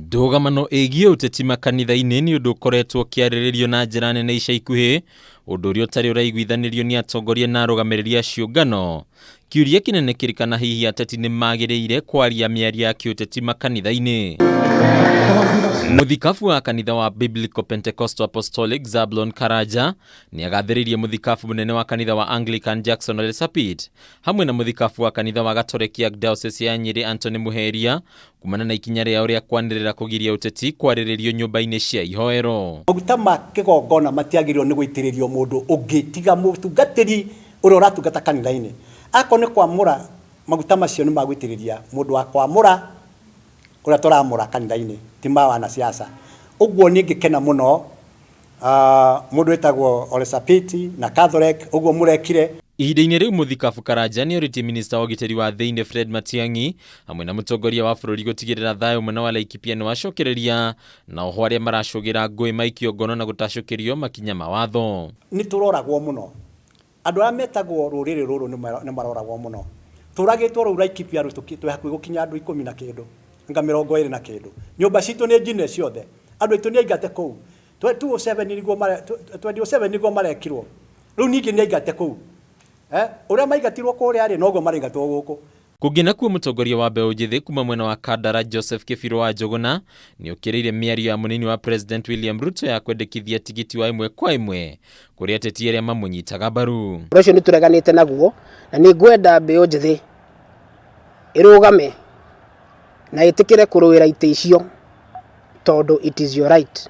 Ndũgamano ĩgiĩ ũteti makanitha-inĩ nĩ ũndũ ũkoretwo ũkĩarĩrĩrio na njĩra nene ica ikuhĩ, ũndũ ũrĩa ũtarĩ ũraiguithanĩrio nĩ atongoria na arũgamĩrĩri a ciũngano. Kĩũria kĩnene kĩrĩ kana hihi ateti nĩ magĩrĩire kwaria mĩario ya kĩũteti makanitha-inĩ. Mũthikabu wa kanitha wa Biblical Pentecostal Apostolic Zablon Karanja nĩ agathĩrĩirie mũthikabu mũnene wa kanitha wa Anglican Jackson Ole Sapit hamwe na mũthikabu wa kanitha wa Gatoreki Archdiocese ya Nyĩrĩ Anthony Muheria kumana na ikinya rĩao rĩa kwanĩrĩra kũgiria ũteti kwarĩrĩrio nyũmba-inĩ cia ihoero. Maguta ma kĩgongona matiagĩrĩirwo nĩ gũitĩrĩrio mũndũ ũngĩ tiga mũtungatĩri ũrĩa ũratungata kanitha-inĩ. Akorwo nĩ kwamũra, maguta macio nĩ ma gũitĩrĩria mũndũ wa kwamũra ũrĩa tũramũra kanitha-inĩ, ti ma wanasiasa. Ũguo niĩ ngĩkena mũno mũndũ wĩtagwo Ole Sapiti na Catholic ũguo mũrekire. Ihinda-inĩ rĩu Mũthikabu Karanja nĩorĩtie minista wa ũgitĩri wa thĩinĩ Fred Matiang'i hamwe na mũtongoria wa bũrũri gũtigĩrĩra thayũ mwena wa Laikipia nĩwacokereria na oho arĩa maracũgĩra ngũĩ maikio ngono na gũtacũkĩrio makinya ma watho. Nĩ tũroragwo mũno. Andũ arĩa metagwo rũrĩrĩ rũrũ nĩ maroragwo mũno. Tũragĩtwo rũu Laikipia rĩu twĩ hakuhĩ gũkinya andũ ikũmi na kĩndũ, anga 20 na kĩndũ. Nyũmba citũ nĩ njine ciothe. Andũ aitũ nĩ aingate kũu. 2007 nĩguo 2007 nĩguo marekirwo. Rĩu ningĩ nĩ aingate kũu. Ũrĩa maingatirwo kũrĩa rĩ, noguo maraingatwo gũkũ. Kũngĩ nakuo mũtongoria wa mbeũ njĩthĩ kuma mwena wa Kandara Joseph Kĩbirũ wa Njũgũna nĩokĩrĩire mĩario ya mũnini wa President William Ruto ya kwendekithia tigiti wa ĩmwe kwa ĩmwe kũrĩ ateti arĩa mamũnyitaga mbaru. Ũndũ ũcio nĩ tũreganĩte naguo na nĩ ngwenda mbeũ njĩthĩ ĩrũgame na ĩtĩkĩre kũrũĩra itĩ icio tondũ it is your right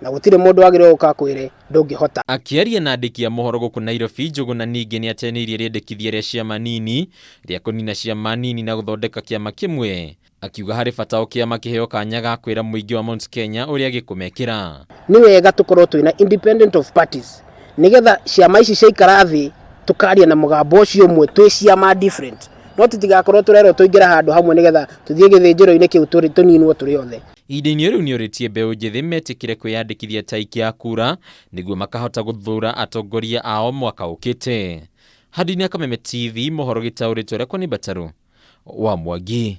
na gũtirĩ mũndũ wagĩrĩirwo gũka akwĩre ndũngĩhota. Akĩaria na andĩki a mohoro gũkũ Nairobi, Njũgũna ningĩ nĩateanĩirie rĩendekithia rĩa ciama nini rĩa kũnina ciama nini na gũthondeka kĩama kĩmwe, akiuga harĩ bata o kĩama kĩheo kanya ga kwĩra mũingĩ wa Mount Kenya ũrĩa gĩkũmekĩra. Nĩ wega tũkorwo twĩna independent of parties nĩgetha ciama ici ciaikara thĩ tũkaria na mũgambo ũcio ũmwe twĩ ciama different no tũtigakorwo tũrerwo tũingĩre handũ hamwe nĩgetha tũthiĩ gĩthĩnjĩro-inĩ kĩu tũninwo tũrĩ othe. Ihinda-inĩ rĩu nĩorĩtie mbeũ njĩthĩ metĩkĩre kwĩyandĩkithia ta aikia a kura nĩguo makahota gũthuura atongoria ao mwaka ũkĩte. Handũ-inĩ ha Kameme TV, mohoro gĩtaũrĩtwo Rekwa nĩ Mbatarũ wa Mwangi.